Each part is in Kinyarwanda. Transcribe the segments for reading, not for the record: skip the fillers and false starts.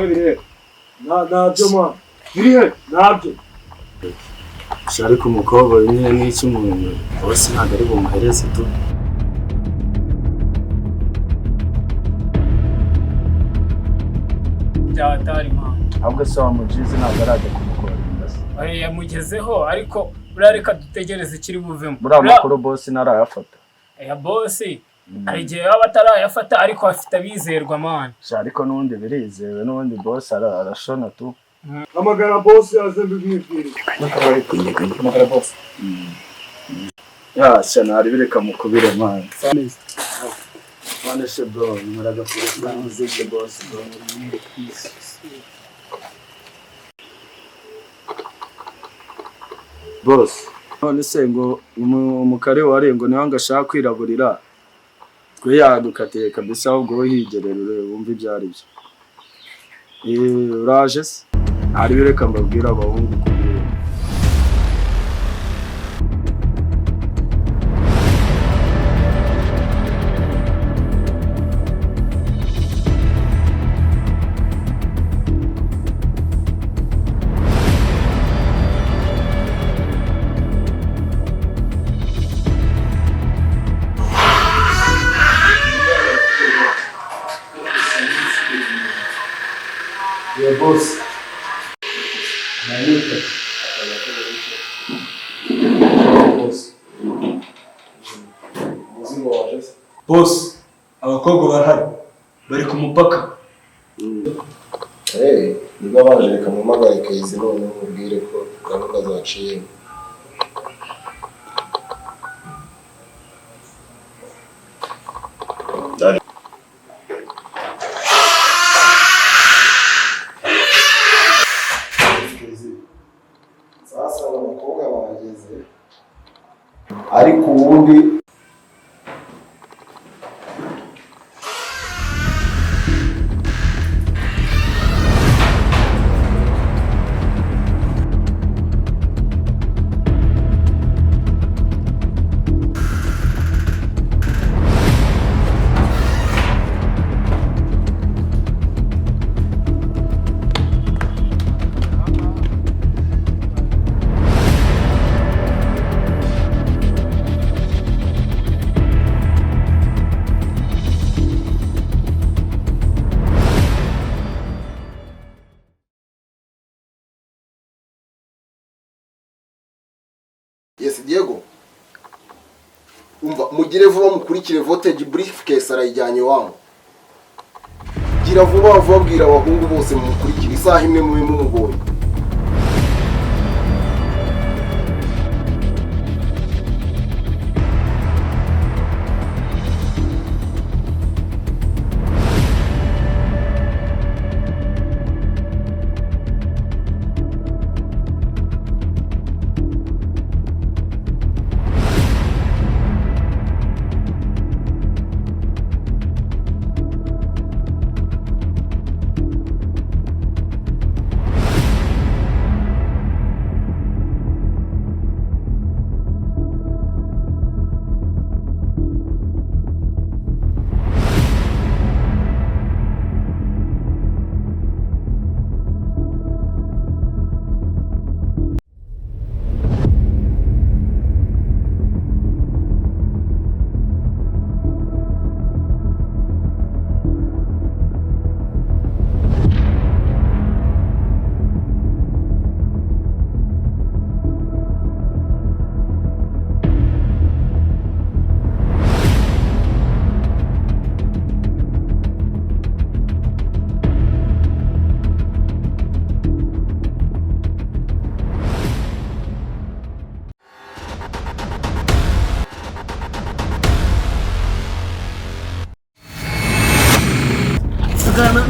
Biri he? Ntabyo man. Biri he? Ntabyo. Ariko umukobwa nyine n'iki, umuntu bose ntabwo ari bumuhereze tu. Byatari, man. Ahubwo se wa mujizi ntabwo arajya kumukorinda se? Oya, yamugezeho, ariko buriya reka dutegereze ikiri buvemo. Buriya amakuru boss ntarayafata. Ya boss hari igihe yaba atarayafata, ariko afite abizerwa, man. Sha, ariko n'ubundi birizewe, n'ubundi boss arashona tu. Hamagara boss aze mbimwibwire. Hamagara boss. Ya sha, ntari bireka mukubire, man. None se bro, nimuraga muzike boss bro. Boss, none se ngo umukare wari ngo niwe ngo ashaka kwiraburira, twe yadukatiye kabisa, ahubwo wowe higerera urebe wumve ibyo ari byo. Eh, uraje se? Ntari bireka mbabwire abahungu kubwira. Yeah, boss. Nanyita. Boss. Umuzigo waje se? Boss, abakobwa barahari. Bari ku mupaka. Eh, niba baje reka mpamagare Kayizzi noneho mubwire ko gahunda zaciyemo. Sasa aba bakobwa bahageze, ariko ubundi Yes, Diego. Umva, mugire vuba mukurikire Voltage, briefcase arayijyanye iwabo. Gira vuba vuba, bwira abahungu bose mumukurikire, isaha imwe mube mumubonye.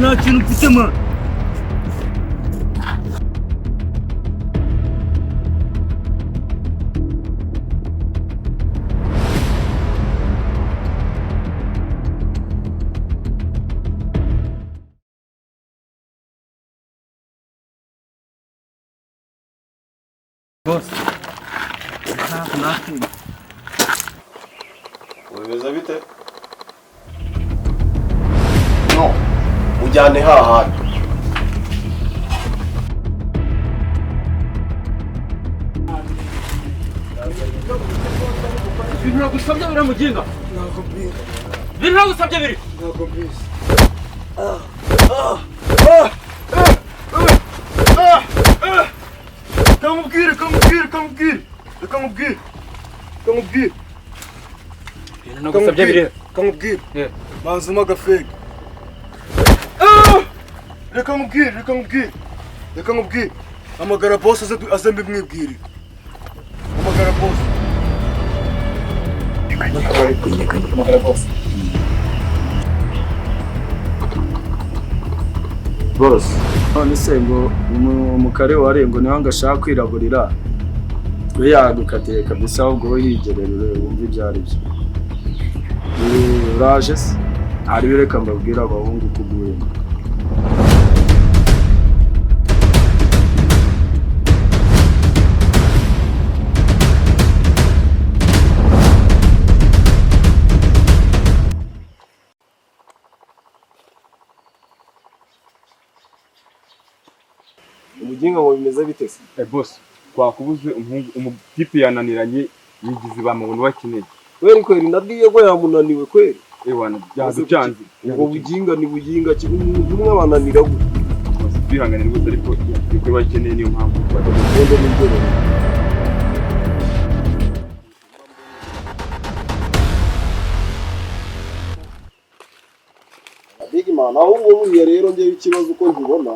Nta kintu mfite, man. Boss, I have nothing. Bimeze bite? No, ujyane hahandi. Nagusabye biri muginga. Ntabwo mbizi. Biri nagusabye biri. Ntabwo mbizi. Kamubwire, kamubwire, kamubwire. Reka nkubwire. Kamubwire. Nagusabye biri. Kamubwire. Banza umpe agafege. Reka nkubwire, reka nkubwire. Reka nkubwire. Hamagara boss aze mbimwibwire. Hamagara boss. Hamagara boss. Boss, none se ngo umukare wari ngo niwe ngo ashaka kwiraburira, twe yadukatiye kabisa, ahubwo wowe higerera urebe wumve ibyo ari byo. Uraje se? Hariyo reka mbabwire abahungu ko uguyemo. Umuginga ngo bimeze bite se? Boss, twakubuze umuhungu umutipe yananiranye yigize ba muntu bakeneye. Kweri kweri nabwiye ko yamunaniwe kweri. Ewana byanze. Ubwo buginga ni buginga ki umuntu umwe abananira gute? Boss twihangane rwose ariko ibyo bakeneye niyo mpamvu twagenda n'ibyo. Big man, ahubwo buriya rero ngewe ikibazo uko nkibona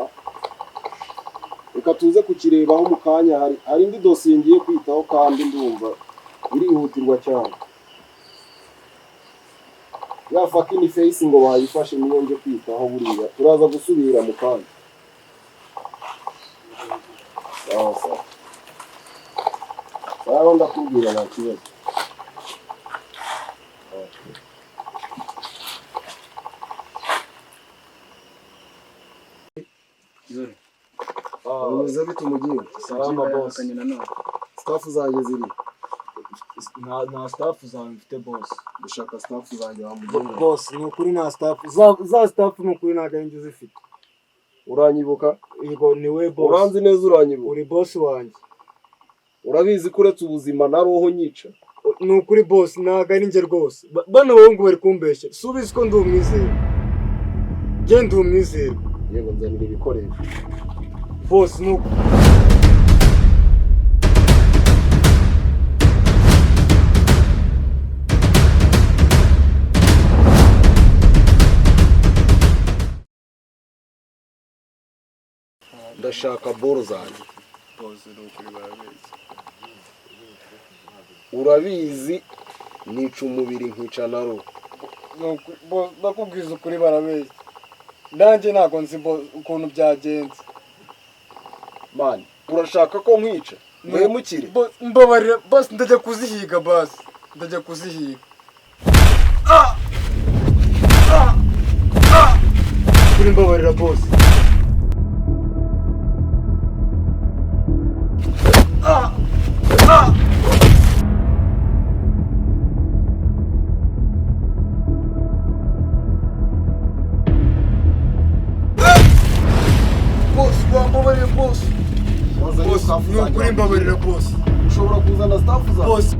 reka tuze kukirebaho mu kanya, hari indi dosiye ngiye kwitaho kandi ndumva irihutirwa cyane. Ya fucking face ngo bayifashe niyo nje kwitaho buriya turaza gusubira mu kanya. Sawa sawa. Sawa ndakubwira nta kibazo. Bimeze bite umuginga? Salama boss. Staff zanjye ziri. Nta staff zawe mfite boss. Ndashaka staff zanjye wa muginga. Boss ni ukuri nta staff. Za staff ni ukuri ntabwo ari njye uzifite. Uranyibuka? Yego ni we boss. Uranzi neza uranyibuka. Uri boss wanjye. Urabizi ko uretse ubuzima na roho nyica. Ni ukuri boss ntabwo ari njye rwose. Bano bahungu bari kumbeshya. Si ubizi ko ndi umwizerwa. Njye ndi umwizerwa. Yego nzanira ibikoresho. Boss ni uko. Ndashaka boro zanjye. Urabizi nica umubiri nkica na roho. Ndakubwiza ukuri barabeshya. Nanjye ntabwo nzi ukuntu byagenze. Man, urashaka ko nkwica? Muhemukire. Mbabarira basi ndajya kuzihiga basi. Ndajya kuzihiga. Kuri mbabarira boss. Boss, wambabarira boss. Boss, ni ukuri mbabarira boss. Ushobora kuzana staff zawe. Boss.